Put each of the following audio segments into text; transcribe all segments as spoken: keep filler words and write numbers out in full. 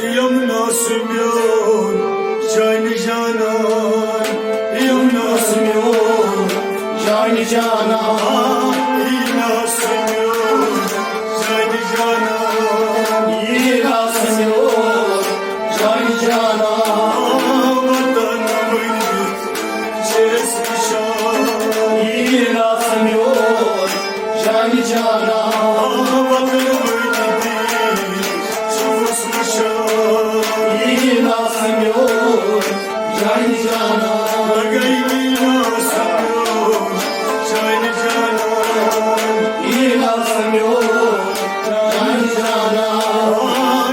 یمنا سُہ میون جانہِ جانان، یمنا سُہ میون جانہِ جانان، یمنا سُہ میون جانہِ جانان، یمنا سُہ میون جانہِ جانان۔ وطن ؤنِتھ چھِ أسۍ وٕچھان۔ یہِ ناسا میون جانہِ جانا۔ وطن ؤنِتھ چھُس وٕچھان۔ یہِ ناسا میون جانہِ جانا۔ لگٲیِتھ یہِ ناسا میون جانہِ جانا۔ یہِ ناسا میون جانہِ جانا۔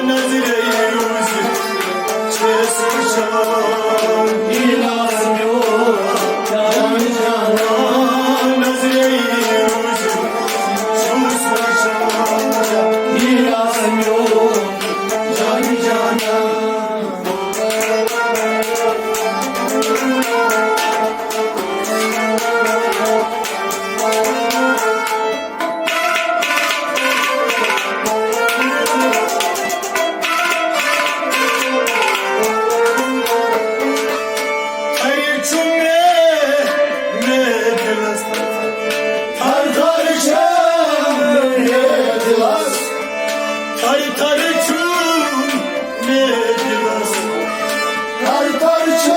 نظرِ روٗزِتھ چھِ أسۍ وٕچھان۔ یہِ ناسا میون جانہِ جانا۔ نظرِ روٗزِتھ چھُس وٕچھان۔ یہِ ناسا میون جانہِ جانا۔ تھرِ چھُ مےٚ، مےٚ دِلس، تھر تھر چھُ مےٚ دِلس، تھر تھر چھُ مےٚ دِلس، تھر تھر چھُ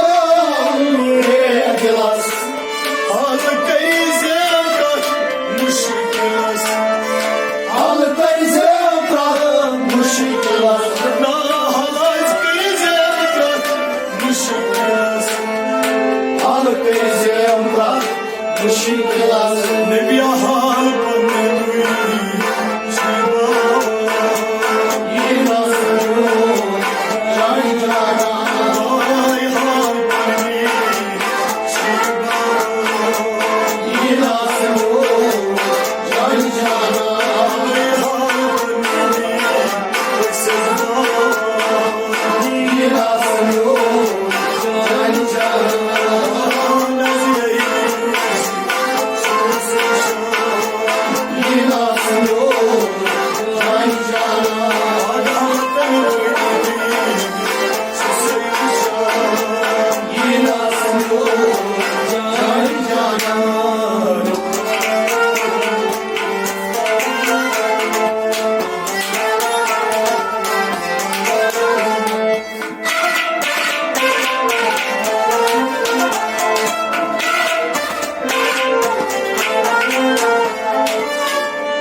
مےٚ دِلس۔ حال کٔرۍزٮ۪و پرٛٮ۪تھ مُشکِلس۔ حال کٔرۍزٮ۪و پرٛٮ۪تھ مُشکِلس۔ نا، حال حظ کٔرۍزٮ۪و پرٛٮ۪تھ مُشکِلس۔ حال کٔرۍزٮ۪و پرٛٮ۪تھ مُشکِلس۔ نبی حال پننُے چھُ یہِ نظر جان جانا۔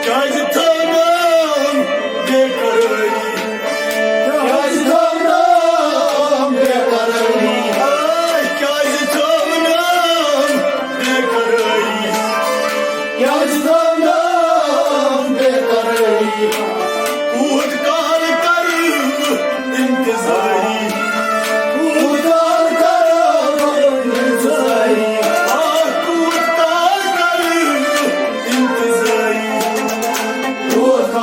کیٛازِ تھٲونم بے قرٲری؟ کیٛازِ تھٲونم بے قرٲری؟ ہاے، کیٛازِ تھٲونم بے قرٲری؟ کیٛازِ تھٲونم بے قرٲری؟ کوٗت کال کرٕ بہٕ انتظاری؟ کوٗت کال کرٕ بہٕ انتظاری؟ آ، کوٗت کال کرٕ بہٕ انتظاری؟ کوٗت